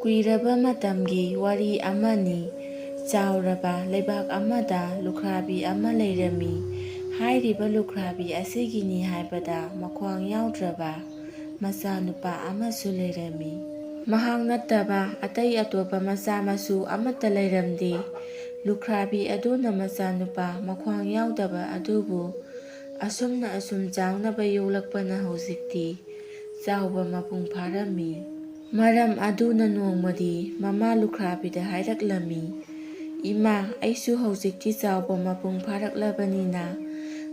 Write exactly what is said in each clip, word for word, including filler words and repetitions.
ꯀꯨꯏꯔꯕ ꯃꯇꯝꯒꯤ ꯋꯥꯔꯤ ꯑꯃꯅꯤ꯫ ꯆꯥꯎꯔꯕ ꯂꯩꯕꯥꯛ ꯑꯃꯗ ꯂꯨꯈ꯭ꯔꯥꯕꯤ ꯑꯃ ꯂꯩꯔꯝꯃꯤ꯫ ꯍꯥꯏꯔꯤꯕ ꯂꯨꯈ꯭ꯔꯥꯕꯤ ꯑꯁꯤꯒꯤꯅꯤ ꯍꯥꯏꯕꯗ ꯃꯈ꯭ꯋꯥꯡ ꯌꯥꯎꯗ꯭ꯔꯕ ꯃꯆꯥꯅꯨꯄꯥ ꯑꯃꯁꯨ ꯂꯩꯔꯝꯃꯤ꯫ ꯃꯍꯥꯛ ꯅꯠꯇꯕ ꯑꯇꯩ ꯑꯇꯣꯞꯄ ꯃꯆꯥ ꯃꯁꯨ ꯑꯃꯠꯇ ꯂꯩꯔꯝꯗꯦ꯫ ꯂꯨꯈ꯭ꯔꯥꯕꯤ ꯑꯗꯨꯅ ꯃꯆꯥꯅꯨꯄꯥ ꯃꯈ꯭ꯋꯥꯡ ꯌꯥꯎꯗꯕ ꯑꯗꯨꯕꯨ ꯑꯁꯨꯝꯅ ꯑꯁꯨꯝ ꯆꯥꯎꯅꯕ ꯌꯣꯛꯂꯛꯄꯅ ꯍꯧꯖꯤꯛꯇꯤ ꯆꯥꯎꯕ ꯃꯄꯨꯡ ꯐꯥꯔꯝꯃꯤ꯫ ꯃꯔꯝ ꯑꯗꯨꯅ ꯅꯣꯡꯃꯗꯤ ꯃꯃꯥ ꯂꯨꯈ꯭ꯔꯥꯕꯤꯗ ꯍꯥꯏꯔꯛꯂꯝꯃꯤ, "ꯏꯃꯥ, ꯑꯩꯁꯨ ꯍꯧꯖꯤꯛꯇꯤ ꯆꯥꯎꯕ ꯃꯄꯨꯡ ꯐꯥꯔꯛꯂꯕꯅꯤꯅ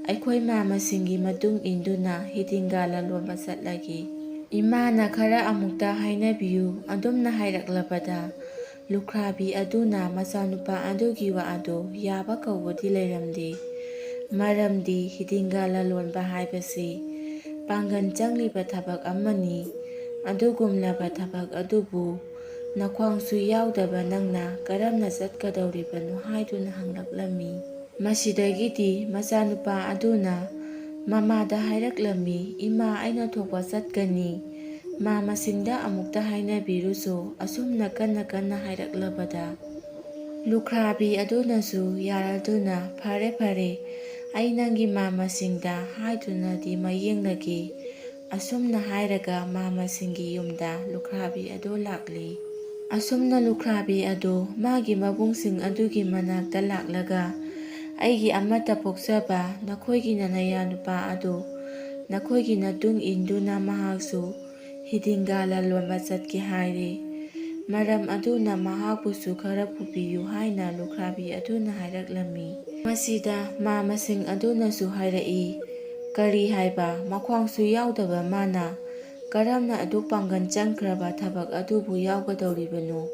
ꯑꯩꯈꯣꯏ ꯃꯥꯃꯁꯤꯡꯒꯤ ꯃꯇꯨꯡ ꯏꯟꯗꯨꯅ ꯍꯤꯗꯤꯡꯒꯥ ꯂꯂꯣꯟꯕ ꯆꯠꯂꯒꯦ꯫ ꯏꯃꯥꯅ ꯈꯔ ꯑꯃꯨꯛꯇ ꯍꯥꯏꯅꯕꯤꯌꯨ" ꯑꯗꯨꯝꯅ ꯍꯥꯏꯔꯛꯂꯕꯗ ꯂꯨꯈ꯭ꯔꯥꯕꯤ ꯑꯗꯨꯅ ꯃꯆꯥꯅꯨꯄꯥ ꯑꯗꯨꯒꯤ ꯋꯥ ꯑꯗꯨ ꯌꯥꯕ ꯀꯧꯕꯗꯤ ꯂꯩꯔꯝꯗꯦ꯫ ꯃꯔꯝꯗꯤ ꯍꯤꯗꯤꯡꯒꯥ ꯂꯂꯣꯟꯕ ꯍꯥꯏꯕꯁꯤ ꯄꯥꯡꯒꯜ ꯆꯪꯂꯤꯕ ꯊꯕꯛ ꯑꯃꯅꯤ꯫ ꯑꯗꯨꯒꯨꯝꯂꯕ ꯊꯕꯛ ꯑꯗꯨꯕꯨ ꯅꯈ꯭ꯋꯥꯡꯁꯨ ꯌꯥꯎꯗꯕ ꯅꯪꯅ ꯀꯔꯝꯅ ꯆꯠꯀꯗꯧꯔꯤꯕꯅꯣ ꯍꯥꯏꯗꯨꯅ ꯍꯪꯂꯛꯂꯝꯃꯤ꯫ ꯃꯁꯤꯗꯒꯤꯗꯤ ꯃꯆꯥꯅꯨꯄꯥ ꯑꯗꯨꯅ ꯃꯃꯥꯗ ꯍꯥꯏꯔꯛꯂꯝꯃꯤ, "ꯏꯃꯥ, ꯑꯩꯅ ꯊꯣꯛꯄ ꯆꯠꯀꯅꯤ꯫ ꯃꯥꯃꯁꯤꯡꯗ ꯑꯃꯨꯛꯇ ꯍꯥꯏꯅꯕꯤꯔꯨꯁꯨ" ꯑꯁꯨꯝꯅ ꯀꯟꯅ ꯀꯟꯅ ꯍꯥꯏꯔꯛꯂꯕꯗ ꯂꯨꯈ꯭ꯔꯥꯕꯤ ꯑꯗꯨꯅꯁꯨ ꯌꯥꯔꯗꯨꯅ, "ꯐꯔꯦ, ꯐꯔꯦ, ꯑꯩ ꯅꯪꯒꯤ ꯃꯥꯃꯁꯤꯡꯗ ꯍꯥꯏꯗꯨꯅꯗꯤ ꯃꯌꯦꯡꯂꯒꯦ" ꯑꯁꯨꯝꯅ ꯍꯥꯏꯔꯒ ꯃꯥꯃꯁꯤꯡꯒꯤ ꯌꯨꯝꯗ ꯂꯨꯈ꯭ꯔꯥꯕꯤ ꯑꯗꯨ ꯂꯥꯛꯂꯤ꯫ ꯑꯁꯨꯝꯅ ꯂꯨꯈ꯭ꯔꯥꯕꯤ ꯑꯗꯨ ꯃꯥꯒꯤ ꯃꯕꯨꯡꯁꯤꯡ ꯑꯗꯨꯒꯤ ꯃꯅꯥꯛꯇ ꯂꯥꯛꯂꯒ, "ꯑꯩꯒꯤ ꯑꯃꯠꯇ ꯄꯣꯛꯆꯕ ꯅꯈꯣꯏꯒꯤ ꯅꯅꯥꯌꯥ ꯅꯨꯄꯥ ꯑꯗꯨ ꯅꯈꯣꯏꯒꯤ ꯃꯇꯨꯡ ꯏꯟꯗꯨꯅ ꯃꯍꯥꯛꯁꯨ ꯍꯤꯗꯤꯡꯒꯥ ꯂꯂꯣꯟꯕ ꯆꯠꯀꯦ ꯍꯥꯏꯔꯦ꯫ ꯃꯔꯝ ꯑꯗꯨꯅ ꯃꯍꯥꯛꯄꯨꯁꯨ ꯈꯔ ꯄꯨꯕꯤꯌꯨ" ꯍꯥꯏꯅ ꯂꯨꯈ꯭ꯔꯥꯕꯤ ꯑꯗꯨꯅ ꯍꯥꯏꯔꯛꯂꯝꯃꯤ꯫ ꯃꯁꯤꯗ ꯃꯥꯃꯁꯤꯡ ꯑꯗꯨꯅꯁꯨ ꯍꯥꯏꯔꯛꯏ, "ꯀꯔꯤ ꯍꯥꯏꯕ? ꯃꯈ꯭ꯋꯥꯡꯁꯨ ꯌꯥꯎꯗꯕ ꯃꯥꯅ ꯀꯔꯝꯅ ꯑꯗꯨꯛ ꯄꯥꯡꯒꯜ ꯆꯪꯈ꯭ꯔꯕ ꯊꯕꯛ ꯑꯗꯨꯕꯨ ꯌꯥꯎꯒꯗꯧꯔꯤꯕꯅꯣ?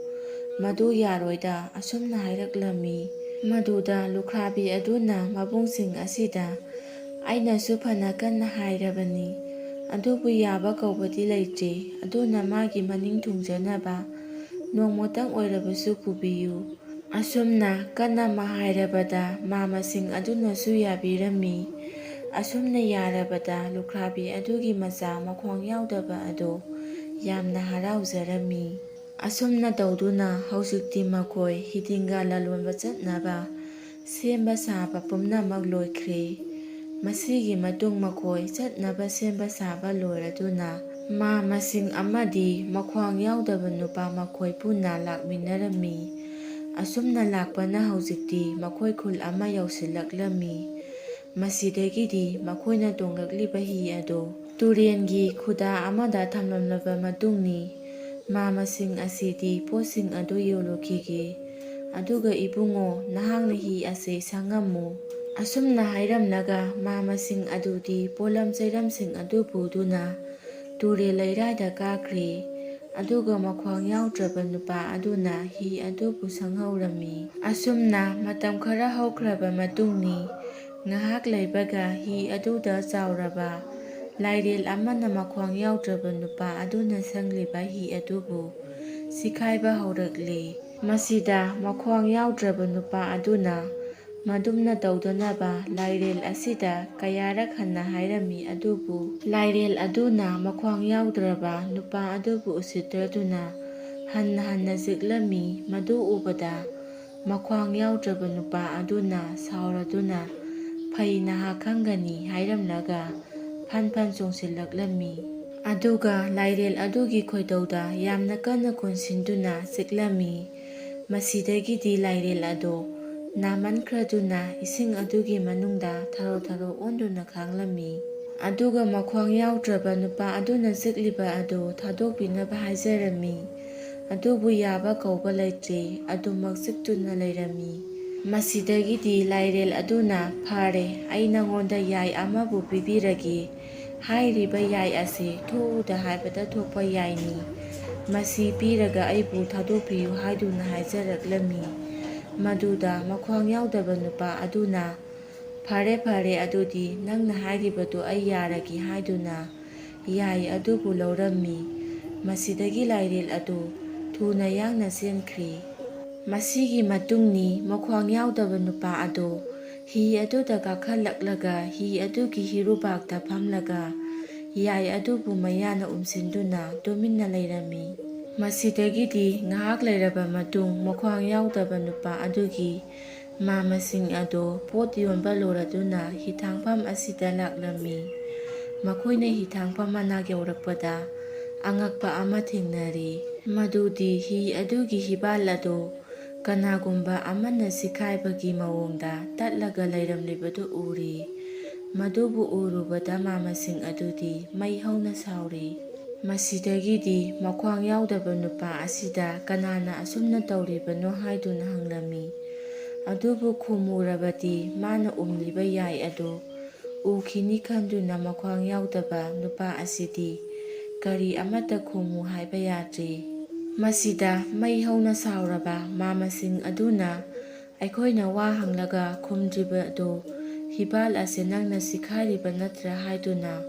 ꯃꯗꯨ ꯌꯥꯔꯣꯏꯗ" ꯑꯁꯨꯝꯅ ꯍꯥꯏꯔꯛꯂꯝꯃꯤ꯫ ꯃꯗꯨꯗ ꯂꯨꯈ꯭ꯔꯥꯕꯤ ꯑꯗꯨꯅ ꯃꯕꯨꯡꯁꯤꯡ ꯑꯁꯤꯗ, "ꯑꯩꯅꯁꯨ ꯐꯅ ꯀꯟꯅ ꯍꯥꯏꯔꯕꯅꯤ, ꯑꯗꯨꯕꯨ ꯌꯥꯕ ꯀꯧꯕꯗꯤ ꯂꯩꯇ꯭ꯔꯦ, ꯑꯗꯨꯅ ꯃꯥꯒꯤ ꯃꯅꯤꯡ ꯊꯨꯡꯖꯅꯕ ꯅꯣꯡꯃꯇꯪ ꯑꯣꯏꯔꯕꯁꯨ ꯄꯨꯕꯤꯌꯨ" ꯑꯁꯨꯝꯅ ꯀꯟꯅ ꯍꯥꯏꯔꯕꯗ ꯃꯥꯃꯁꯤꯡ ꯑꯗꯨꯅꯁꯨ ꯌꯥꯕꯤꯔꯝꯃꯤ꯫ ꯑꯁꯨꯝꯅ ꯌꯥꯔꯕꯗ ꯂꯨꯈ꯭ꯔꯥꯕꯤ ꯑꯗꯨꯒꯤ ꯃꯆꯥ ꯃꯈ꯭ꯋꯥꯡ ꯌꯥꯎꯗꯕ ꯑꯗꯨ ꯌꯥꯝꯅ ꯍꯔꯥꯎꯖꯔꯝꯃꯤ꯫ ꯑꯁꯨꯝꯅ ꯇꯧꯗꯨꯅ ꯍꯧꯖꯤꯛꯇꯤ ꯃꯈꯣꯏ ꯍꯤꯗꯤꯡꯒ ꯂꯂꯣꯟꯕ ꯆꯠꯅꯕ ꯁꯦꯝꯕ ꯁꯥꯕ ꯄꯨꯝꯅꯃꯛ ꯂꯣꯏꯈ꯭ꯔꯦ꯫ ꯃꯁꯤꯒꯤ ꯃꯇꯨꯡ ꯃꯈꯣꯏ ꯆꯠꯅꯕ ꯁꯦꯝꯕ ꯁꯥꯕ ꯂꯣꯏꯔꯗꯨꯅ ꯃꯥ ꯃꯁꯤꯡ ꯑꯃꯗꯤ ꯃꯈ꯭ꯋꯥꯡ ꯌꯥꯎꯗꯕ ꯅꯨꯄꯥ ꯃꯈꯣꯏ ꯄꯨꯟꯅ ꯂꯥꯛꯃꯤꯟꯅꯔꯝꯃꯤ꯫ ꯑꯁꯨꯝꯅ ꯂꯥꯛꯄꯅ ꯍꯧꯖꯤꯛꯇꯤ ꯃꯈꯣꯏ ꯈꯨꯜ ꯑꯃ ꯌꯧꯁꯤꯜꯂꯛꯂꯝꯃꯤ꯫ ꯃꯁꯤꯗꯒꯤꯗꯤ ꯃꯈꯣꯏꯅ ꯇꯣꯡꯂꯛꯂꯤꯕ ꯍꯤ ꯑꯗꯨ ꯇꯨꯔꯦꯟꯒꯤ ꯈꯨꯗꯥ ꯑꯃꯗ ꯊꯝꯂꯝꯂꯕ ꯃꯇꯨꯡꯅꯤ꯫ ꯃꯥ ꯃꯁꯤꯡ ꯑꯁꯤꯗꯤ ꯄꯣꯠꯁꯤꯡ ꯑꯗꯨ ꯌꯣꯜꯂꯨꯈꯤꯒꯦ꯫ ꯑꯗꯨꯒ ꯏꯕꯨꯡꯉꯣ, ꯅꯍꯥꯛꯅ ꯍꯤ ꯑꯁꯤ ꯁꯪꯉꯝꯃꯨ꯫ ꯑꯁꯨꯝꯅ ꯍꯥꯏꯔꯝꯂꯒ ꯃꯥ ꯃꯁꯤꯡ ꯑꯗꯨꯗꯤ ꯄꯣꯠꯂꯝ ꯆꯩꯔꯝꯁꯤꯡ ꯑꯗꯨ ꯄꯨꯗꯨꯅ ꯇꯨꯔꯦꯜ ꯂꯩꯔꯥꯏꯗ ꯀꯥꯈ꯭ꯔꯦ꯫ ꯑꯗꯨꯒ ꯃꯈ꯭ꯋꯥꯡ ꯌꯥꯎꯗ꯭ꯔꯕ ꯅꯨꯄꯥ ꯑꯗꯨꯅ ꯍꯤ ꯑꯗꯨꯕꯨ ꯁꯪꯍꯧꯔꯝꯃꯤ꯫ ꯑꯁꯨꯝꯅ ꯃꯇꯝ ꯈꯔ ꯍꯧꯈ꯭ꯔꯕ ꯃꯇꯨꯡꯅꯤ꯫ ꯉꯥꯏꯍꯥꯛ ꯂꯩꯕꯒ ꯍꯤ ꯑꯗꯨꯗ ꯆꯥꯎꯔꯕ ꯂꯥꯏꯔꯦꯜ ꯑꯃꯅ ꯃꯈ꯭ꯋꯥꯡ ꯌꯥꯎꯗ꯭ꯔꯕ ꯅꯨꯄꯥ ꯑꯗꯨꯅ ꯁꯪꯂꯤꯕ ꯍꯤ ꯑꯗꯨꯕꯨ ꯁꯤꯈꯥꯏꯕ ꯍꯧꯔꯛꯂꯦ꯫ ꯃꯁꯤꯗ ꯃꯈ꯭ꯋꯥꯡ ꯌꯥꯎꯗ꯭ꯔꯕ ꯅꯨꯄꯥ ꯑꯗꯨꯅ ꯃꯗꯨꯝꯅ ꯇꯧꯗꯅꯕ ꯂꯥꯏꯔꯦꯜ ꯑꯁꯤꯗ ꯀꯌꯥꯔꯛ ꯍꯟꯅ ꯍꯥꯏꯔꯝꯃꯤ, ꯑꯗꯨꯕꯨ ꯂꯥꯏꯔꯦꯜ ꯑꯗꯨꯅ ꯃꯈ꯭ꯋꯥꯡ ꯌꯥꯎꯗ꯭ꯔꯕ ꯅꯨꯄꯥ ꯑꯗꯨꯕꯨ ꯎꯁꯤꯠꯇ꯭ꯔꯗꯨꯅ ꯍꯟꯅ ꯍꯟꯅ ꯆꯤꯛꯂꯝꯃꯤ꯫ ꯃꯗꯨ ꯎꯕꯗ ꯃꯈ꯭ꯋꯥꯡ ꯌꯥꯎꯗ꯭ꯔꯕ ꯅꯨꯄꯥ ꯑꯗꯨꯅ ꯁꯥꯎꯔꯗꯨꯅ "ꯐꯩ, ꯅꯍꯥꯛ ꯈꯪꯒꯅꯤ" ꯍꯥꯏꯔꯝꯂꯒ ꯐꯟ ꯐꯟ ꯆꯣꯡꯁꯤꯜꯂꯛꯂꯝꯃꯤ꯫ ꯑꯗꯨꯒ ꯂꯥꯏꯔꯦꯜ ꯑꯗꯨꯒꯤ ꯈꯣꯏꯗꯧꯗ ꯌꯥꯝꯅ ꯀꯟꯅ ꯀꯣꯟꯁꯤꯟꯗꯨꯅ ꯆꯤꯛꯂꯝꯃꯤ꯫ ꯃꯁꯤꯗꯒꯤꯗꯤ ꯂꯥꯏꯔꯦꯜ ꯑꯗꯨ ꯅꯥꯃꯟꯈ꯭ꯔꯗꯨꯅ ꯏꯁꯤꯡ ꯑꯗꯨꯒꯤ ꯃꯅꯨꯡꯗ ꯊꯔꯣ ꯊꯔꯣ ꯑꯣꯟꯗꯨꯅ ꯈꯥꯡꯂꯝꯃꯤ꯫ ꯑꯗꯨꯒ ꯃꯈ꯭ꯋꯥꯡ ꯌꯥꯎꯗ꯭ꯔꯕ ꯅꯨꯄꯥ ꯑꯗꯨꯅ ꯆꯤꯛꯂꯤꯕ ꯑꯗꯨ ꯊꯥꯗꯣꯛꯄꯤꯅꯕ ꯍꯥꯏꯖꯔꯝꯃꯤ꯫ ꯑꯗꯨꯕꯨ ꯌꯥꯕ ꯀꯧꯕ ꯂꯩꯇ꯭ꯔꯦ, ꯑꯗꯨꯃꯛ ꯆꯤꯛꯇꯨꯅ ꯂꯩꯔꯝꯃꯤ꯫ ꯃꯁꯤꯗꯒꯤꯗꯤ ꯂꯥꯏꯔꯦꯜ ꯑꯗꯨꯅ "ꯐꯔꯦ, ꯑꯩ ꯅꯉꯣꯟꯗ ꯌꯥꯏ ꯑꯃꯕꯨ ꯄꯤꯕꯤꯔꯒꯦ꯫ ꯍꯥꯏꯔꯤꯕ ꯌꯥꯏ ꯑꯁꯤ ꯊꯣꯛꯎꯗ ꯍꯥꯏꯕꯗ ꯊꯣꯛꯄ ꯌꯥꯏꯅꯤ꯫ ꯃꯁꯤ ꯄꯤꯔꯒ ꯑꯩꯕꯨ ꯊꯥꯗꯣꯛꯄꯤꯌꯨ" ꯍꯥꯏꯗꯨꯅ ꯍꯥꯏꯖꯔꯛꯂꯝꯃꯤ꯫ ꯃꯗꯨꯗ ꯃꯈ꯭ꯋꯥꯡ ꯌꯥꯎꯗꯕ ꯅꯨꯄꯥ ꯑꯗꯨꯅ "ꯐꯔꯦ, ꯐꯔꯦ, ꯑꯗꯨꯗꯤ ꯅꯪꯅ ꯍꯥꯏꯔꯤꯕꯗꯨ ꯑꯩ ꯌꯥꯔꯒꯦ" ꯍꯥꯏꯗꯨꯅ ꯌꯥꯏ ꯑꯗꯨꯕꯨ ꯂꯧꯔꯝꯃꯤ꯫ ꯃꯁꯤꯗꯒꯤ ꯂꯥꯏꯔꯦꯜ ꯑꯗꯨ ꯊꯨꯅ ꯌꯥꯡꯅ ꯆꯦꯟꯈ꯭ꯔꯤ꯫ ꯃꯁꯤꯒꯤ ꯃꯇꯨꯡꯅꯤ ꯃꯈ꯭ꯋꯥꯡ ꯌꯥꯎꯗꯕ ꯅꯨꯄꯥ ꯑꯗꯨ ꯍꯤ ꯑꯗꯨꯗ ꯀꯥꯈꯠꯂꯛꯂꯒ ꯍꯤ ꯑꯗꯨꯒꯤ ꯍꯤꯔꯨꯕꯥꯛꯇ ꯐꯝꯂꯒ ꯌꯥꯏ ꯑꯗꯨꯕꯨ ꯃꯌꯥꯅ ꯎꯝꯁꯤꯟꯗꯨꯅ ꯇꯨꯃꯤꯟꯅ ꯂꯩꯔꯝꯃꯤ꯫ ꯃꯁꯤꯗꯒꯤꯗꯤ ꯉꯥꯏꯍꯥꯛ ꯂꯩꯔꯕ ꯃꯇꯨꯡ, ꯃꯈ꯭ꯋꯥꯡ ꯌꯥꯎꯗꯕ ꯅꯨꯄꯥ ꯑꯗꯨꯒꯤ ꯃꯃꯥꯁꯤꯡ ꯑꯗꯨ ꯄꯣꯠ ꯌꯣꯟꯕ ꯂꯣꯏꯔꯗꯨꯅ ꯍꯤꯊꯥꯡꯐꯝ ꯑꯁꯤꯗ ꯂꯥꯛꯂꯝꯃꯤ꯫ ꯃꯈꯣꯏꯅ ꯍꯤꯊꯥꯡꯐꯝ ꯃꯅꯥꯛ ꯌꯧꯔꯛꯄꯗ ꯑꯉꯛꯄ ꯑꯃ ꯊꯦꯡꯅꯔꯤ꯫ ꯃꯗꯨꯗꯤ ꯍꯤ ꯑꯗꯨꯒꯤ ꯍꯤꯕꯥꯜ ꯑꯗꯨ ꯀꯅꯥꯒꯨꯝꯕ ꯑꯃꯅ ꯁꯤꯈꯥꯏꯕꯒꯤ ꯃꯑꯣꯡꯗ ꯇꯠꯂꯒ ꯂꯩꯔꯝꯂꯤꯕꯗꯨ ꯎꯔꯤ꯫ ꯃꯗꯨꯕꯨ ꯎꯔꯨꯕꯗ ꯃꯃꯥꯁꯤꯡ ꯑꯗꯨꯗꯤ ꯃꯩ ꯍꯧꯅ ꯁꯥꯎꯔꯤ꯫ ꯃꯁꯤꯗꯒꯤꯗꯤ ꯃꯈ꯭ꯋꯥꯡ ꯌꯥꯎꯗꯕ ꯅꯨꯄꯥ ꯑꯁꯤꯗ ꯀꯅꯥꯅ ꯑꯁꯨꯝꯅ ꯇꯧꯔꯤꯕꯅꯣ ꯍꯥꯏꯗꯨꯅ ꯍꯪꯂꯝꯃꯤ꯫ ꯑꯗꯨꯕꯨ ꯈꯨꯝꯃꯨꯔꯕꯗꯤ ꯃꯥꯅ ꯎꯝꯂꯤꯕ ꯌꯥꯏ ꯑꯗꯨ ꯎꯈꯤꯅꯤ ꯈꯟꯗꯨꯅ ꯃꯈ꯭ꯋꯥꯡ ꯌꯥꯎꯗꯕ ꯅꯨꯄꯥ ꯑꯁꯤꯗꯤ ꯀꯔꯤ ꯑꯃꯠꯇ ꯈꯨꯝꯃꯨ ꯍꯥꯏꯕ ꯌꯥꯗ꯭ꯔꯤ꯫ ꯃꯁꯤꯗ ꯃꯩ ꯍꯧꯅ ꯁꯥꯎꯔꯕ ꯃꯃꯥꯁꯤꯡ ꯑꯗꯨꯅ ꯑꯩꯈꯣꯏꯅ ꯋꯥ ꯍꯪꯂꯒ ꯈꯨꯝꯗ꯭ꯔꯤꯕ ꯑꯗꯨ ꯍꯤꯕꯥꯜ ꯑꯁꯤ ꯅꯪꯅ ꯁꯤꯈꯥꯏꯔꯤꯕ ꯅꯠꯇ꯭ꯔꯥ ꯍꯥꯏꯗꯨꯅ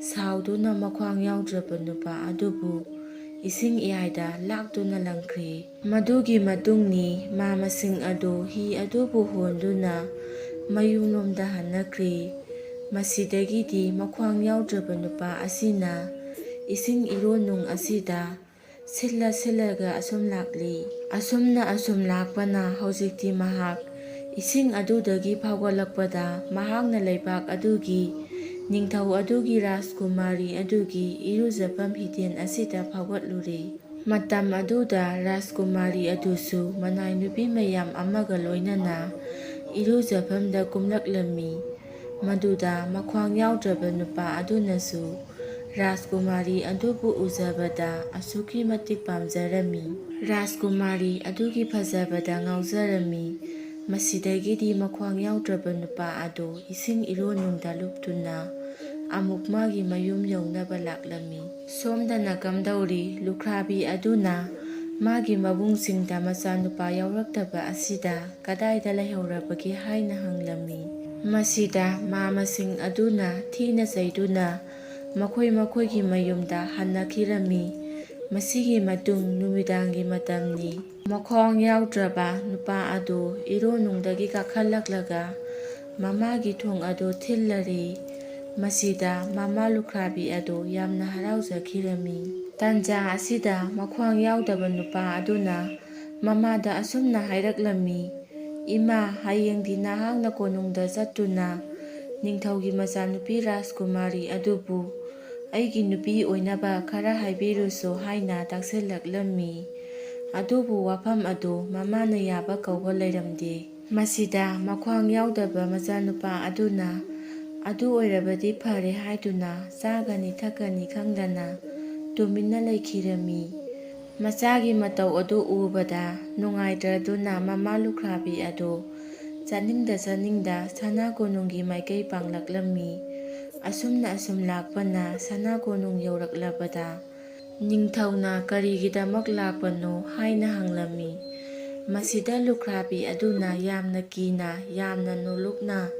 ꯁꯥꯎꯗꯨꯅ ꯃꯈ꯭ꯋꯥꯡ ꯌꯥꯎꯗ꯭ꯔꯕ ꯅꯨꯄꯥ ꯑꯗꯨꯕꯨ ꯏꯁꯤꯡ ꯏꯌꯥꯏꯗ ꯂꯥꯛꯇꯨꯅ ꯂꯪꯈ꯭ꯔꯤ꯫ ꯃꯗꯨꯒꯤ ꯃꯇꯨꯡꯅꯤ ꯃꯃꯥꯁꯤꯡ ꯑꯗꯨ ꯍꯤ ꯑꯗꯨꯕꯨ ꯍꯣꯟꯗꯨꯅ ꯃꯌꯨꯝꯂꯣꯝꯗ ꯍꯟꯅꯈ꯭ꯔꯤ꯫ ꯃꯁꯤꯗꯒꯤꯗꯤ ꯃꯈ꯭ꯋꯥꯡ ꯌꯥꯎꯗ꯭ꯔꯕ ꯅꯨꯄꯥ ꯑꯁꯤꯅ ꯏꯁꯤꯡ ꯏꯔꯣꯟꯅꯨꯡ ꯑꯁꯤꯗ ꯁꯤꯜꯂ ꯁꯤꯜꯂꯒ ꯑꯁꯨꯝ ꯂꯥꯛꯂꯤ꯫ ꯑꯁꯨꯝꯅ ꯑꯁꯨꯝ ꯂꯥꯛꯄꯅ ꯍꯧꯖꯤꯛꯇꯤ ꯃꯍꯥꯛ ꯏꯁꯤꯡ ꯑꯗꯨꯗꯒꯤ ꯐꯥꯎꯒꯠꯂꯛꯄꯗ ꯃꯍꯥꯛꯅ ꯂꯩꯕꯥꯛ ꯑꯗꯨꯒꯤ ꯅꯤꯡꯊꯧ ꯑꯗꯨꯒꯤ ꯔꯥꯖꯀꯨꯃꯥꯔꯤ ꯑꯗꯨꯒꯤ ꯏꯔꯨꯖꯐꯝ ꯍꯤꯇꯦꯟ ꯑꯁꯤꯗ ꯐꯥꯎꯒꯠꯂꯨꯔꯦ꯫ ꯃꯇꯝ ꯑꯗꯨꯗ ꯔꯥꯖꯀꯨꯃꯥꯔꯤ ꯑꯗꯨꯁꯨ ꯃꯅꯥꯏ ꯅꯨꯄꯤ ꯃꯌꯥꯝ ꯑꯃꯒ ꯂꯣꯏꯅꯅ ꯏꯔꯨꯖꯐꯝꯗ ꯀꯨꯝꯂꯛꯂꯝꯃꯤ꯫ ꯃꯗꯨꯗ ꯃꯈ꯭ꯋꯥꯡ ꯌꯥꯎꯗ꯭ꯔꯕ ꯅꯨꯄꯥ ꯑꯗꯨꯅꯁꯨ ꯔꯥꯖꯀꯨꯃꯥꯔꯤ ꯑꯗꯨꯕꯨ ꯎꯖꯕꯗ ꯑꯁꯨꯛꯀꯤ ꯃꯇꯤꯛ ꯄꯥꯝꯖꯔꯝꯃꯤ꯫ ꯔꯥꯖꯀꯨꯃꯥꯔꯤ ꯑꯗꯨꯒꯤ ꯐꯖꯕꯗ ꯉꯥꯎꯖꯔꯝꯃꯤ꯫ ꯃꯁꯤꯗꯒꯤꯗꯤ ꯃꯈ꯭ꯋꯥꯡ ꯌꯥꯎꯗ꯭ꯔꯕ ꯅꯨꯄꯥ ꯑꯗꯨ ꯏꯁꯤꯡ ꯏꯔꯣꯟꯅꯨꯡꯗ ꯂꯨꯞꯇꯨꯅ ꯑꯃꯨꯛ ꯃꯥꯒꯤ ꯃꯌꯨꯝ ꯌꯧꯅꯕ ꯂꯥꯛꯂꯝꯃꯤ꯫ ꯁꯣꯝꯗꯅ ꯀꯝꯗꯧꯔꯤ? ꯂꯨꯈ꯭ꯔꯥꯕꯤ ꯑꯗꯨꯅ ꯃꯥꯒꯤ ꯃꯕꯨꯡꯁꯤꯡꯗ ꯃꯆꯥꯅꯨꯄꯥ ꯌꯥꯎꯔꯛꯇꯕ ꯑꯁꯤꯗ ꯀꯗꯥꯏꯗ ꯂꯩꯍꯧꯔꯕꯒꯦ ꯍꯥꯏꯅ ꯍꯪꯂꯝꯃꯤ꯫ ꯃꯁꯤꯗ ꯃꯃꯥꯁꯤꯡ ꯑꯗꯨꯅ ꯊꯤꯅ ꯆꯩꯗꯨꯅ ꯃꯈꯣꯏ ꯃꯈꯣꯏꯒꯤ ꯃꯌꯨꯝꯗ ꯍꯟꯅꯈꯤꯔꯝꯃꯤ꯫ ꯃꯁꯤꯒꯤ ꯃꯇꯨꯡ ꯅꯨꯃꯤꯗꯥꯡꯒꯤ ꯃꯇꯝꯅꯤ꯫ ꯃꯈꯣꯡ ꯌꯥꯎꯗ꯭ꯔꯕ ꯅꯨꯄꯥ ꯑꯗꯨ ꯏꯔꯣꯟꯅꯨꯡꯗꯒꯤ ꯀꯥꯈꯠꯂꯛꯂꯒ ꯃꯃꯥꯒꯤ ꯊꯣꯡ ꯑꯗꯨ ꯊꯤꯜꯂꯔꯤ꯫ ꯃꯁꯤꯗ ꯃꯃꯥ ꯂꯨꯈ꯭ꯔꯥꯕꯤ ꯑꯗꯨ ꯌꯥꯝꯅ ꯍꯔꯥꯎꯖꯈꯤꯔꯝꯃꯤ꯫ ꯇꯥꯟꯖꯥ ꯑꯁꯤꯗ ꯃꯈ꯭ꯋꯥꯡ ꯌꯥꯎꯗꯕ ꯅꯨꯄꯥ ꯑꯗꯨꯅ ꯃꯃꯥꯗ ꯑꯁꯨꯝꯅ ꯍꯥꯏꯔꯛꯂꯝꯃꯤ, "ꯏꯃꯥ, ꯍꯌꯦꯡꯗꯤ ꯅꯍꯥꯛꯅ ꯀꯣꯅꯨꯡꯗ ꯆꯠꯇꯨꯅ ꯅꯤꯡꯊꯧꯒꯤ ꯃꯆꯥꯅꯨꯄꯤ ꯔꯥꯖꯀꯨꯃꯥꯔꯤ ꯑꯗꯨꯕꯨ ꯑꯩꯒꯤ ꯅꯨꯄꯤ ꯑꯣꯏꯅꯕ ꯈꯔ ꯍꯥꯏꯕꯤꯔꯨꯁꯨ" ꯍꯥꯏꯅ ꯇꯥꯛꯁꯤꯜꯂꯛꯂꯝꯃꯤ꯫ ꯑꯗꯨꯕꯨ ꯋꯥꯐꯝ ꯑꯗꯨ ꯃꯃꯥꯅ ꯌꯥꯕ ꯀꯧꯕ ꯂꯩꯔꯝꯗꯦ꯫ ꯃꯁꯤꯗ ꯃꯈ꯭ꯋꯥꯡ ꯌꯥꯎꯗꯕ ꯃꯆꯥꯅꯨꯄꯥ ꯑꯗꯨꯅ, "ꯑꯗꯨ ꯑꯣꯏꯔꯕꯗꯤ ꯐꯔꯦ" ꯍꯥꯏꯗꯨꯅ ꯆꯥꯒꯅꯤ ꯊꯛꯀꯅꯤ ꯈꯪꯗꯅ ꯇꯨꯃꯤꯟꯅ ꯂꯩꯈꯤꯔꯝꯃꯤ꯫ ꯃꯆꯥꯒꯤ ꯃꯇꯧ ꯑꯗꯨ ꯎꯕꯗ ꯅꯨꯡꯉꯥꯏꯇ꯭ꯔꯗꯨꯅ ꯃꯃꯥ ꯂꯨꯈ꯭ꯔꯥꯕꯤ ꯑꯗꯨ ꯆꯠꯅꯤꯡꯗ ꯆꯠꯅꯤꯡꯗ ꯁꯅꯥ ꯀꯣꯅꯨꯡꯒꯤ ꯃꯥꯏꯀꯩ ꯄꯥꯡꯂꯛꯂꯝꯃꯤ꯫ ꯑꯁꯨꯝꯅ ꯑꯁꯨꯝ ꯂꯥꯛꯄꯅ ꯁꯅꯥ ꯀꯣꯅꯨꯡ ꯌꯧꯔꯛꯂꯕꯗ ꯅꯤꯡꯊꯧꯅ ꯀꯔꯤꯒꯤꯗꯃꯛ ꯂꯥꯛꯄꯅꯣ ꯍꯥꯏꯅ ꯍꯪꯂꯝꯃꯤ꯫ ꯃꯁꯤꯗ ꯂꯨꯈ꯭ꯔꯥꯕꯤ ꯑꯗꯨꯅ ꯌꯥꯝꯅ ꯀꯤꯅ, ꯌꯥꯝꯅ ꯅꯣꯂꯨꯛꯅ,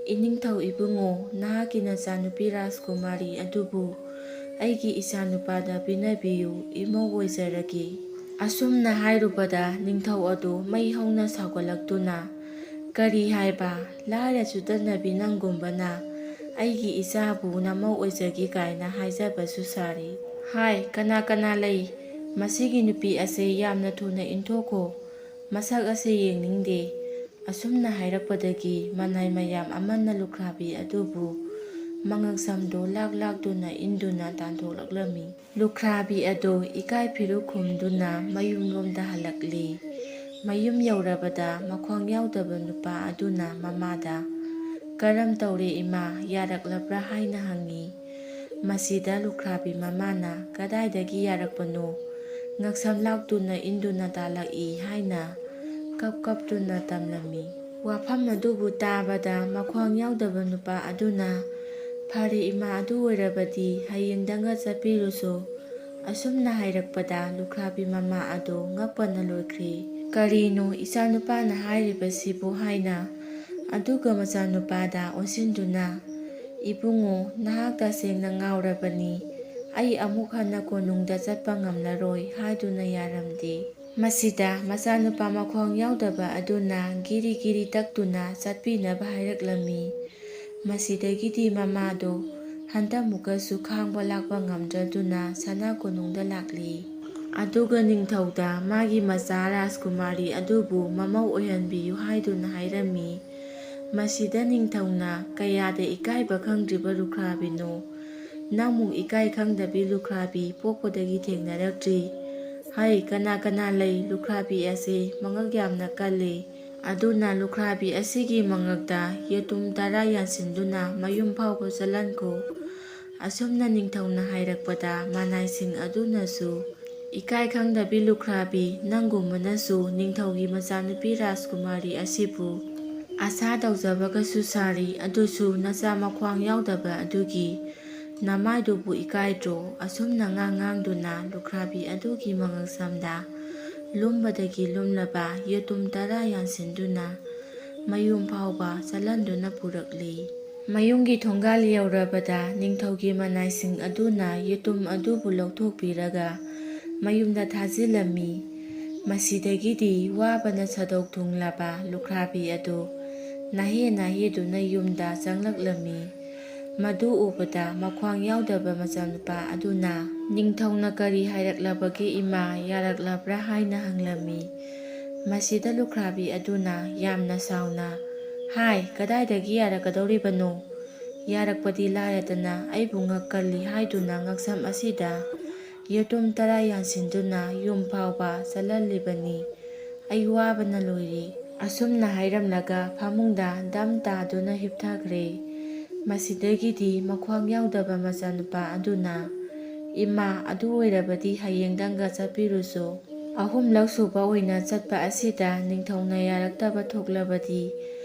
"ꯏꯅꯤꯡꯊꯧ ꯏꯕꯨꯡꯉꯣ, ꯅꯍꯥꯛꯀꯤ ꯅꯆꯥꯅꯨꯄꯤ ꯔꯥꯖꯀꯨꯃꯥꯔꯤ ꯑꯗꯨꯕꯨ ꯑꯩꯒꯤ ꯏꯆꯥꯅꯨꯄꯥꯗ ꯄꯤꯅꯕꯤꯌꯨ, ꯏꯃꯧ ꯑꯣꯏꯖꯔꯒꯦ"꯫ ꯑꯁꯨꯝꯅ ꯍꯥꯏꯔꯨꯕꯗ ꯅꯤꯡꯊꯧ ꯑꯗꯨ ꯃꯩ ꯍꯧꯅ ꯁꯥꯎꯒꯠꯂꯛꯇꯨꯅ, "ꯀꯔꯤ ꯍꯥꯏꯕ? ꯂꯥꯏꯔ ꯆꯨꯗꯠꯅꯕꯤ ꯅꯪꯒꯨꯝꯕꯅ ꯑꯩꯒꯤ ꯏꯆꯥꯕꯨ ꯅꯃꯧ ꯑꯣꯏꯖꯒꯦ ꯀꯥꯏꯅ ꯍꯥꯏꯖꯕꯁꯨ ꯁꯥꯔꯤ꯫ ꯍꯥꯏ, ꯀꯅꯥ ꯀꯅꯥ ꯂꯩ? ꯃꯁꯤꯒꯤ ꯅꯨꯄꯤ ꯑꯁꯦ ꯌꯥꯝꯅ ꯊꯨꯅ ꯏꯟꯊꯣꯛꯈꯣ꯫ ꯃꯁꯛ ꯑꯁꯦ ꯌꯦꯡꯅꯤꯡꯗꯦ"꯫ ꯑꯁꯨꯝꯅ ꯍꯥꯏꯔꯛꯄꯗꯒꯤ ꯃꯅꯥꯏ ꯃꯌꯥꯝ ꯑꯃꯅ ꯂꯨꯈ꯭ꯔꯥꯕꯤ ꯑꯗꯨꯕꯨ ꯃꯉꯛꯁꯝꯗꯨ ꯂꯥꯛ ꯂꯥꯛꯇꯨꯅ ꯏꯟꯗꯨꯅ ꯇꯥꯟꯊꯣꯛꯂꯛꯂꯝꯃꯤ꯫ ꯂꯨꯈ꯭ꯔꯥꯕꯤ ꯑꯗꯨ ꯏꯀꯥꯏ ꯐꯤꯔꯨꯛ ꯈꯨꯝꯗꯨꯅ ꯃꯌꯨꯝꯂꯣꯝꯗ ꯍꯜꯂꯛꯂꯤ꯫ ꯃꯌꯨꯝ ꯌꯧꯔꯕꯗ ꯃꯈ꯭ꯋꯥꯡ ꯌꯥꯎꯗꯕ ꯅꯨꯄꯥ ꯑꯗꯨꯅ ꯃꯃꯥꯗ, "ꯀꯔꯝ ꯇꯧꯔꯦ ꯏꯃꯥ, ꯌꯥꯔꯛꯂꯕ꯭ꯔꯥ?" ꯍꯥꯏꯅ ꯍꯪꯉꯤ꯫ ꯃꯁꯤꯗ ꯂꯨꯈ꯭ꯔꯥꯕꯤ ꯃꯃꯥꯅ, "ꯀꯗꯥꯏꯗꯒꯤ ꯌꯥꯔꯛꯄꯅꯣ? ꯉꯛꯁꯝ ꯂꯥꯛꯇꯨꯅ ꯏꯟꯗꯨꯅ ꯇꯥꯜꯂꯛꯏ" ꯍꯥꯏꯅ ꯀꯞ ꯀꯞꯇꯨꯅ ꯇꯝꯂꯝꯃꯤ꯫ ꯋꯥꯐꯝ ꯑꯗꯨꯕꯨ ꯇꯥꯕꯗ ꯃꯈ꯭ꯋꯥꯡ ꯌꯥꯎꯗꯕ ꯅꯨꯄꯥ ꯑꯗꯨꯅ, "ꯐꯔꯦ ꯏꯃꯥ, ꯑꯗꯨ ꯑꯣꯏꯔꯕꯗꯤ ꯍꯌꯦꯡꯗꯪꯒ ꯆꯠꯄꯤꯔꯨꯁꯨ"꯫ ꯑꯁꯨꯝꯅ ꯍꯥꯏꯔꯛꯄꯗ ꯂꯨꯈ꯭ꯔꯥꯕꯤ ꯃꯃꯥ ꯑꯗꯨ ꯉꯛꯄꯅ ꯂꯣꯏꯈ꯭ꯔꯦ꯫ "ꯀꯔꯤꯅꯣ ꯏꯆꯥꯅꯨꯄꯥꯅ ꯍꯥꯏꯔꯤꯕꯁꯤꯕꯨ?" ꯍꯥꯏꯅ꯫ ꯑꯗꯨꯒ ꯃꯆꯥꯅꯨꯄꯥꯗ ꯑꯣꯟꯁꯤꯟꯗꯨꯅ, "ꯏꯕꯨꯡꯉꯣ, ꯅꯍꯥꯛ ꯇꯁꯦꯡꯅ ꯉꯥꯎꯔꯕꯅꯤ꯫ ꯑꯩ ꯑꯃꯨꯛ ꯍꯟꯅ ꯀꯣꯅꯨꯡꯗ ꯆꯠꯄ ꯉꯝꯂꯔꯣꯏ" ꯍꯥꯏꯗꯨꯅ ꯌꯥꯔꯝꯗꯦ꯫ ꯃꯁꯤꯗ ꯃꯆꯥꯅꯨꯄꯥ ꯃꯈꯣꯡ ꯌꯥꯎꯗꯕ ꯑꯗꯨꯅ ꯒꯤꯔꯤ ꯒꯤꯔꯤ ꯇꯛꯇꯨꯅ ꯆꯠꯄꯤꯅꯕ ꯍꯥꯏꯔꯛꯂꯝꯃꯤ꯫ ꯃꯁꯤꯗꯒꯤꯗꯤ ꯃꯃꯥꯗꯣ ꯍꯟꯗꯛꯃꯨꯛꯀꯁꯨ ꯈꯥꯡꯕ ꯂꯥꯛꯄ ꯉꯝꯗ꯭ꯔꯗꯨꯅ ꯁꯅꯥ ꯀꯣꯅꯨꯡꯗ ꯂꯥꯛꯂꯤ꯫ ꯑꯗꯨꯒ ꯅꯤꯡꯊꯧꯗ ꯃꯥꯒꯤ ꯃꯆꯥ ꯔꯥꯖꯀꯨꯃꯥꯔꯤ ꯑꯗꯨꯕꯨ ꯃꯃꯧ ꯑꯣꯏꯍꯟꯕꯤꯌꯨ ꯍꯥꯏꯗꯨꯅ ꯍꯥꯏꯔꯝꯃꯤ꯫ ꯃꯁꯤꯗ ꯅꯤꯡꯊꯧꯅ ꯀꯌꯥꯗ ꯏꯀꯥꯏꯕ ꯈꯪꯗ꯭ꯔꯤꯕ ꯂꯨꯈ꯭ꯔꯥꯕꯤꯅꯣ? ꯅꯪꯃꯨꯛ ꯏꯀꯥꯏ ꯈꯪꯗꯕꯤ ꯂꯨꯈ꯭ꯔꯥꯕꯤ ꯄꯣꯛꯄꯗꯒꯤ ꯊꯦꯡꯅꯔꯛꯇ꯭ꯔꯤ꯫ ꯍꯩ, ꯀꯅꯥ ꯀꯅꯥ ꯂꯩ? ꯂꯨꯈ꯭ꯔꯥꯕꯤ ꯑꯁꯤ ꯃꯉꯛ ꯌꯥꯝꯅ ꯀꯜꯂꯤ꯫ ꯑꯗꯨꯅ ꯂꯨꯈ꯭ꯔꯥꯕꯤ ꯑꯁꯤꯒꯤ ꯃꯉꯛꯇ ꯌꯦꯇꯨꯝ ꯇꯔꯥ ꯌꯥꯟꯁꯤꯟꯗꯨꯅ ꯃꯌꯨꯝ ꯐꯥꯎꯕ ꯆꯠꯍꯟꯈꯣ꯫ ꯑꯁꯨꯝꯅ ꯅꯤꯡꯊꯧꯅ ꯍꯥꯏꯔꯛꯄꯗ ꯃꯅꯥꯏꯁꯤꯡ ꯑꯗꯨꯅꯁꯨ, ꯏꯀꯥꯏ ꯈꯪꯗꯕꯤ ꯂꯨꯈ꯭ꯔꯥꯕꯤ, ꯅꯪꯒꯨꯝꯕꯅꯁꯨ ꯅꯤꯡꯊꯧꯒꯤ ꯃꯆꯥꯅꯨꯄꯤ ꯔꯥꯖꯀꯨꯃꯥꯔꯤ ꯑꯁꯤꯕꯨ ꯑꯁꯥ ꯇꯧꯖꯕꯒꯁꯨ ꯁꯥꯔꯤ, ꯑꯗꯨꯁꯨ ꯅꯆꯥ ꯃꯈ꯭ꯋꯥꯡ ꯌꯥꯎꯗꯕ ꯑꯗꯨꯒꯤ ꯅꯃꯥꯏꯗꯨꯕꯨ ꯏꯀꯥꯏꯗ꯭ꯔꯣ? ꯑꯁꯨꯝꯅ ꯉꯥꯡ ꯉꯥꯡꯗꯨꯅ ꯂꯨꯈ꯭ꯔꯥꯕꯤ ꯑꯗꯨꯒꯤ ꯃꯉꯛꯁꯝꯗ ꯂꯨꯝꯕꯗꯒꯤ ꯂꯨꯝꯂꯕ ꯌꯦꯇꯨꯝ ꯇꯔꯥ ꯌꯥꯟꯁꯤꯟꯗꯨꯅ ꯃꯌꯨꯝ ꯐꯥꯎꯕ ꯆꯠꯍꯟꯗꯨꯅ ꯄꯨꯔꯛꯂꯤ꯫ ꯃꯌꯨꯝꯒꯤ ꯊꯣꯡꯒꯥꯜ ꯌꯧꯔꯕꯗ ꯅꯤꯡꯊꯧꯒꯤ ꯃꯅꯥꯏꯁꯤꯡ ꯑꯗꯨꯅ ꯌꯦꯇꯨꯝ ꯑꯗꯨꯕꯨ ꯂꯧꯊꯣꯛꯄꯤꯔꯒ ꯃꯌꯨꯝꯗ ꯊꯥꯖꯤꯜꯂꯝꯃꯤ꯫ ꯃꯁꯤꯗꯒꯤꯗꯤ ꯋꯥꯕꯅ ꯁꯥꯗꯣꯛ ꯊꯨꯡꯂꯕ ꯂꯨꯈ꯭ꯔꯥꯕꯤ ꯑꯗꯨ ꯅꯥꯍꯦ ꯅꯥꯍꯦꯗꯨꯅ ꯌꯨꯝꯗ ꯆꯪꯂꯛꯂꯝꯃꯤ꯫ ꯃꯗꯨ ꯎꯕꯗ ꯃꯈ꯭ꯋꯥꯡ ꯌꯥꯎꯗꯕ ꯃꯆꯥꯅꯨꯄꯥ ꯑꯗꯨꯅ ꯅꯤꯡꯊꯧꯅ ꯀꯔꯤ ꯍꯥꯏꯔꯛꯂꯕꯒꯦ ꯏꯃꯥ, ꯌꯥꯔꯛꯂꯕ꯭ꯔꯥ ꯍꯥꯏꯅ ꯍꯪꯂꯝꯃꯤ꯫ ꯃꯁꯤꯗ ꯂꯨꯈ꯭ꯔꯥꯕꯤ ꯑꯗꯨꯅ ꯌꯥꯝꯅ ꯁꯥꯎꯅ, ꯍꯥꯏ, ꯀꯗꯥꯏꯗꯒꯤ ꯌꯥꯔꯛꯀꯗꯧꯔꯤꯕꯅꯣ? ꯌꯥꯔꯛꯄꯗꯤ ꯂꯥꯏꯔꯗꯅ ꯑꯩꯕꯨ ꯉꯛꯀꯜꯂꯤ ꯍꯥꯏꯗꯨꯅ ꯉꯛꯁꯝ ꯑꯁꯤꯗ ꯌꯦꯇꯨꯝ ꯇꯔꯥ ꯌꯥꯟꯁꯤꯟꯗꯨꯅ ꯌꯨꯝ ꯐꯥꯎꯕ ꯆꯠꯍꯜꯂꯤꯕꯅꯤ꯫ ꯑꯩ ꯋꯥꯕꯅ ꯂꯣꯏꯔꯦ꯫ ꯑꯁꯨꯝꯅ ꯍꯥꯏꯔꯝꯂꯒ ꯐꯃꯨꯡꯗ ꯗꯝ ꯇꯥꯗꯨꯅ ꯍꯤꯞꯊꯈ꯭ꯔꯦ꯫ ꯃꯁꯤꯗꯒꯤꯗꯤ ꯃꯈ꯭ꯋꯥꯡ ꯌꯥꯎꯗꯕ ꯃꯆꯥꯅꯨꯄꯥ ꯑꯗꯨꯅ, ꯏꯃꯥ, ꯑꯗꯨ ꯑꯣꯏꯔꯕꯗꯤ ꯍꯌꯦꯡꯗꯪꯒ ꯆꯠꯄꯤꯔꯨꯁꯨ꯫ ꯑꯍꯨꯝꯂꯛ ꯁꯨꯕ ꯑꯣꯏꯅ ꯆꯠꯄ ꯑꯁꯤꯗ ꯅꯤꯡꯊꯧꯅ ꯌꯥꯔꯛꯇꯕ ꯊꯣꯛꯂꯕꯗꯤ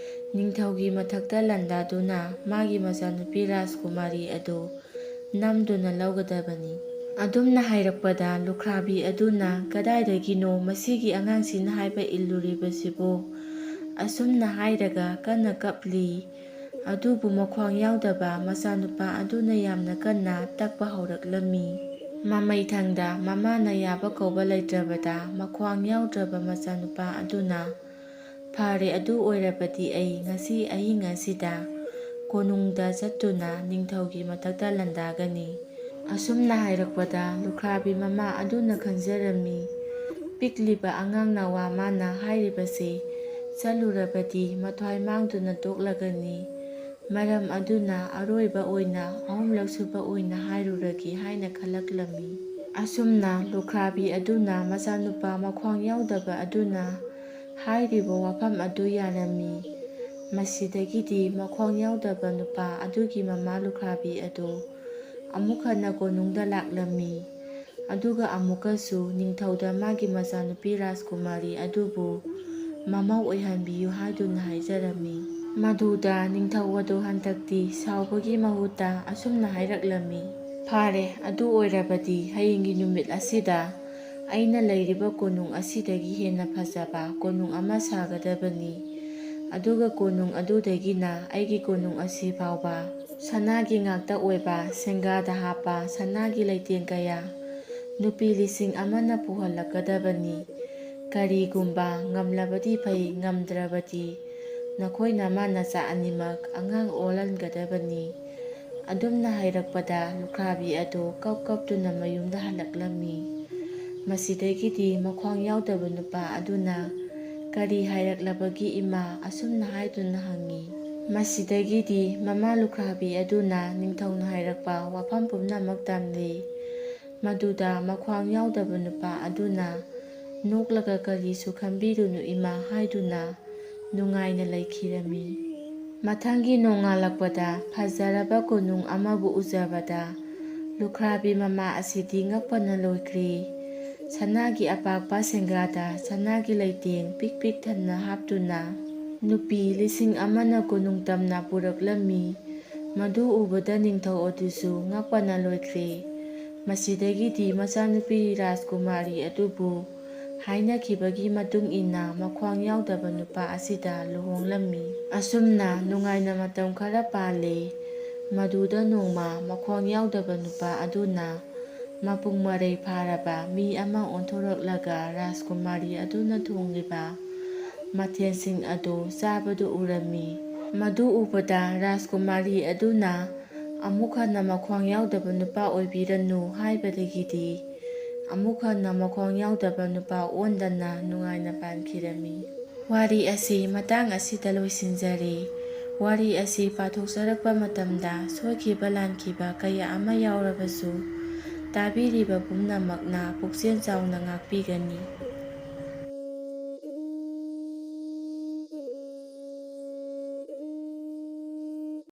ꯅꯤꯡꯊꯧꯒꯤ ꯃꯊꯛꯇ ꯂꯥꯟꯗꯥꯗꯨꯅ ꯃꯥꯒꯤ ꯃꯆꯥꯅꯨꯄꯤ ꯔꯥꯖꯀꯨꯃꯥꯔꯤ ꯑꯗꯨ ꯅꯝꯗꯨꯅ ꯂꯧꯒꯗꯕꯅꯤ꯫ ꯑꯗꯨꯝꯅ ꯍꯥꯏꯔꯛꯄꯗ ꯂꯨꯈ꯭ꯔꯥꯕꯤ ꯑꯗꯨꯅ, ꯀꯗꯥꯏꯗꯒꯤꯅꯣ ꯃꯁꯤꯒꯤ ꯑꯉꯥꯡꯁꯤꯅ ꯍꯥꯏꯕ ꯏꯜꯂꯨꯔꯤꯕꯁꯤꯕꯨ? ꯑꯁꯨꯝꯅ ꯍꯥꯏꯔꯒ ꯀꯟꯅ ꯀꯞꯂꯤ꯫ ꯑꯗꯨꯕꯨ ꯃꯈ꯭ꯋꯥꯡ ꯌꯥꯎꯗꯕ ꯃꯆꯥꯅꯨꯄꯥ ꯑꯗꯨꯅ ꯌꯥꯝꯅ ꯀꯟꯅ ꯇꯛꯄ ꯍꯧꯔꯛꯂꯝꯃꯤ꯫ ꯃꯃꯩꯊꯪꯗ ꯃꯃꯥꯅ ꯌꯥꯕ ꯀꯧꯕ ꯂꯩꯇ꯭ꯔꯕꯗ ꯃꯈ꯭ꯋꯥꯡ ꯌꯥꯎꯗ꯭ꯔꯕ ꯃꯆꯥꯅꯨꯄꯥ ꯑꯗꯨꯅ, ꯐꯔꯦ, ꯑꯗꯨ ꯑꯣꯏꯔꯕꯗꯤ ꯑꯩ ꯉꯁꯤ ꯑꯍꯤꯡ ꯑꯁꯤꯗ ꯀꯣꯅꯨꯡꯗ ꯆꯠꯇꯨꯅ ꯅꯤꯡꯊꯧꯒꯤ ꯃꯊꯛꯇ ꯂꯥꯟꯗꯥꯒꯅꯤ꯫ ꯑꯁꯨꯝꯅ ꯍꯥꯏꯔꯛꯄꯗ ꯂꯨꯈ꯭ꯔꯥꯕꯤ ꯃꯃꯥ ꯑꯗꯨꯅ ꯈꯟꯖꯔꯝꯃꯤ, ꯄꯤꯛꯂꯤꯕ ꯑꯉꯥꯡ ꯅꯋꯥ ꯃꯥꯅ ꯍꯥꯏꯔꯤꯕꯁꯤ ꯆꯠꯂꯨꯔꯕꯗꯤ ꯃꯊ꯭ꯋꯥꯏ ꯃꯥꯡꯗꯨꯅ ꯇꯣꯛꯂꯒꯅꯤ꯫ ꯃꯔꯝ ꯑꯗꯨꯅ ꯑꯔꯣꯏꯕ ꯑꯣꯏꯅ ꯑꯍꯨꯝꯂꯛ ꯁꯨꯕ ꯑꯣꯏꯅ ꯍꯥꯏꯔꯨꯔꯒꯦ ꯍꯥꯏꯅ ꯈꯜꯂꯛꯂꯝꯃꯤ꯫ ꯑꯁꯨꯝꯅ ꯂꯨꯈ꯭ꯔꯥꯕꯤ ꯑꯗꯨꯅ ꯃꯆꯥꯅꯨꯄꯥ ꯃꯈ꯭ꯋꯥꯡ ꯌꯥꯎꯗꯕ ꯑꯗꯨꯅ ꯍꯥꯏꯔꯤꯕ ꯋꯥꯐꯝ ꯑꯗꯨ ꯌꯥꯔꯝꯃꯤ꯫ ꯃꯁꯤꯗꯒꯤꯗꯤ ꯃꯈ꯭ꯋꯥꯡ ꯌꯥꯎꯗꯕ ꯅꯨꯄꯥ ꯑꯗꯨꯒꯤ ꯃꯃꯥ ꯂꯨꯈ꯭ꯔꯥꯕꯤ ꯑꯗꯨ ꯑꯃꯨꯛ ꯍꯟꯅ ꯀꯣꯅꯨꯡꯗ ꯂꯥꯛꯂꯝꯃꯤ꯫ ꯑꯗꯨꯒ ꯑꯃꯨꯛꯀꯁꯨ ꯅꯤꯡꯊꯧꯗ ꯃꯥꯒꯤ ꯃꯆꯥꯅꯨꯄꯤ ꯔꯥꯖꯀꯨꯃꯥꯔꯤ ꯑꯗꯨꯕꯨ ꯃꯃꯧ ꯑꯣꯏꯍꯟꯕꯤꯌꯨ ꯍꯥꯏꯗꯨꯅ ꯍꯥꯏꯖꯔꯝꯃꯤ꯫ ꯃꯗꯨꯗ ꯅꯤꯡꯊꯧ ꯑꯗꯨ ꯍꯟꯗꯛꯇꯤ ꯁꯥꯎꯕꯒꯤ ꯃꯍꯨꯠꯇ ꯑꯁꯨꯝꯅ ꯍꯥꯏꯔꯛꯂꯝꯃꯤ, "ꯐꯔꯦ, ꯑꯗꯨ ꯑꯣꯏꯔꯕꯗꯤ ꯍꯌꯦꯡꯒꯤ ꯅꯨꯃꯤꯠ ꯑꯁꯤꯗ ꯑꯩꯅ ꯂꯩꯔꯤꯕ ꯀꯣꯅꯨꯡ ꯑꯁꯤꯗꯒꯤ ꯍꯦꯟꯅ ꯐꯖꯕ ꯀꯣꯅꯨꯡ ꯑꯃ ꯁꯥꯒꯗꯕꯅꯤ꯫ ꯑꯗꯨꯒ ꯀꯣꯅꯨꯡ ꯑꯗꯨꯗꯒꯤꯅ ꯑꯩꯒꯤ ꯀꯣꯅꯨꯡ ꯑꯁꯤ ꯐꯥꯎꯕ ꯁꯅꯥꯒꯤ ꯉꯥꯛꯇ ꯑꯣꯏꯕ ꯁꯦꯡꯒꯥꯗ ꯍꯥꯞꯄ ꯁꯅꯥꯒꯤ ꯂꯩꯇꯦꯡ ꯀꯌꯥ ꯅꯨꯄꯤ ꯂꯤꯁꯤꯡ ꯑꯃꯅ ꯄꯨꯍꯜꯂꯛꯀꯗꯕꯅꯤ꯫ ꯀꯔꯤꯒꯨꯝꯕ ꯉꯝꯂꯕꯗꯤ ꯐꯩ, ꯉꯝꯗ꯭ꯔꯕꯗꯤ ꯅꯈꯣꯏ ꯅꯃꯥ ꯅꯆꯥ ꯑꯅꯤꯃꯛ ꯑꯉꯥꯡ ꯑꯣꯜꯍꯟꯒꯗꯕꯅꯤ"꯫ ꯑꯗꯨꯝꯅ ꯍꯥꯏꯔꯛꯄꯗ ꯂꯨꯈ꯭ꯔꯥꯕꯤ ꯑꯗꯨ ꯀꯞ ꯀꯞꯇꯨꯅ ꯃꯌꯨꯝꯗ ꯍꯜꯂꯛꯂꯝꯃꯤ꯫ ꯃꯁꯤꯗꯒꯤꯗꯤ ꯃꯈ꯭ꯋꯥꯡ ꯌꯥꯎꯗꯕ ꯅꯨꯄꯥ ꯑꯗꯨꯅ, "ꯀꯔꯤ ꯍꯥꯏꯔꯛꯂꯕꯒꯦ ꯏꯃꯥ?" ꯑꯁꯨꯝꯅ ꯍꯥꯏꯗꯨꯅ ꯍꯪꯉꯤ꯫ ꯃꯁꯤꯗꯒꯤꯗꯤ ꯃꯃꯥ ꯂꯨꯈ꯭ꯔꯥꯕꯤ ꯑꯗꯨꯅ ꯅꯤꯡꯊꯧꯅ ꯍꯥꯏꯔꯛꯄ ꯋꯥꯐꯝ ꯄꯨꯝꯅꯃꯛ ꯇꯝꯂꯤ꯫ ꯃꯗꯨꯗ ꯃꯈ꯭ꯋꯥꯡ ꯌꯥꯎꯗꯕ ꯅꯨꯄꯥ ꯑꯗꯨꯅ ꯅꯣꯛꯂꯒ, "ꯀꯔꯤꯁꯨ ꯈꯟꯕꯤꯔꯨꯅꯨ ꯏꯃꯥ" ꯍꯥꯏꯗꯨꯅ ꯅꯨꯡꯉꯥꯏꯅ ꯂꯩꯈꯤꯔꯝꯃꯤ꯫ ꯃꯊꯪꯒꯤ ꯅꯣꯡꯉꯥꯜꯂꯛꯄꯗ ꯐꯖꯔꯕ ꯀꯣꯅꯨꯡ ꯑꯃꯕꯨ ꯎꯖꯕꯗ ꯂꯨꯈ꯭ꯔꯥꯕꯤ ꯃꯃꯥ ꯑꯁꯤꯗꯤ ꯉꯛꯄꯅ ꯂꯣꯏꯈ꯭ꯔꯦ꯫ ꯁꯅꯥꯒꯤ ꯑꯄꯥꯛꯄ ꯁꯦꯡꯒꯥꯗ ꯁꯅꯥꯒꯤ ꯂꯩꯇꯦꯡ ꯄꯤꯛ ꯄꯤꯛ ꯊꯟꯅ ꯍꯥꯞꯇꯨꯅ ꯅꯨꯄꯤ ꯂꯤꯁꯤꯡ ꯑꯃꯅ ꯀꯣꯅꯨꯡ ꯇꯝꯅ ꯄꯨꯔꯛꯂꯝꯃꯤ꯫ ꯃꯗꯨ ꯎꯕꯗ ꯅꯤꯡꯊꯧ ꯑꯗꯨꯁꯨ ꯉꯛꯄꯅ ꯂꯣꯏꯈ꯭ꯔꯦ꯫ ꯃꯁꯤꯗꯒꯤꯗꯤ ꯃꯆꯥꯅꯨꯄꯤ ꯔꯥꯖꯀꯨꯃꯥꯔꯤ ꯑꯗꯨꯕꯨ ꯍꯥꯏꯅꯈꯤꯕꯒꯤ ꯃꯇꯨꯡ ꯏꯟꯅ ꯃꯈ꯭ꯋꯥꯡ ꯌꯥꯎꯗꯕ ꯅꯨꯄꯥ ꯑꯁꯤꯗ ꯂꯨꯍꯣꯡꯂꯝꯃꯤ꯫ ꯑꯁꯨꯝꯅ ꯅꯨꯡꯉꯥꯏꯅ ꯃꯇꯝ ꯈꯔ ꯄꯥꯜꯂꯦ꯫ ꯃꯗꯨꯗ ꯅꯣꯡꯃ ꯃꯈ꯭ꯋꯥꯡ ꯌꯥꯎꯗꯕ ꯅꯨꯄꯥ ꯑꯗꯨꯅ ꯃꯄꯨꯡ ꯃꯔꯩ ꯐꯥꯔꯕ ꯃꯤ ꯑꯃ ꯑꯣꯟꯊꯣꯔꯛꯂꯒ ꯔꯥꯖꯀꯨꯃꯥꯔꯤ ꯑꯗꯨꯅ ꯊꯣꯡꯂꯤꯕ ꯃꯊꯦꯜꯁꯤꯡ ꯑꯗꯨ ꯆꯥꯕꯗꯨ ꯎꯔꯝꯃꯤ꯫ ꯃꯗꯨ ꯎꯕꯗ ꯔꯥꯖꯀꯨꯃꯥꯔꯤ ꯑꯗꯨꯅ "ꯑꯃꯨꯛ ꯍꯟꯅ ꯃꯈ꯭ꯋꯥꯡ ꯌꯥꯎꯗꯕ ꯅꯨꯄꯥ ꯑꯣꯏꯕꯤꯔꯅꯨ" ꯍꯥꯏꯕꯗꯒꯤꯗꯤ ꯑꯃꯨꯛ ꯍꯟꯅ ꯃꯈ꯭ꯋꯥꯡ ꯌꯥꯎꯗꯕ ꯅꯨꯄꯥ ꯑꯣꯟꯗꯅ ꯅꯨꯡꯉꯥꯏꯅ ꯄꯥꯟꯈꯤꯔꯝꯃꯤ꯫ ꯋꯥꯔꯤ ꯑꯁꯤ ꯃꯇꯥꯡ ꯑꯁꯤꯗ ꯂꯣꯏꯁꯤꯟꯖꯔꯦ꯫ ꯋꯥꯔꯤ ꯑꯁꯤ ꯄꯥꯊꯣꯛꯆꯔꯛꯄ ꯃꯇꯝꯗ ꯁꯣꯏꯈꯤꯕ ꯂꯥꯟꯈꯤꯕ ꯀꯌꯥ ꯑꯃ ꯌꯥꯎꯔꯕꯁꯨ, ꯇꯥꯕꯤꯔꯤꯕ ꯄꯨꯝꯅꯃꯛꯅ ꯄꯨꯛꯆꯦꯜ ꯆꯥꯎꯅ ꯉꯥꯛꯄꯤꯒꯅꯤ꯫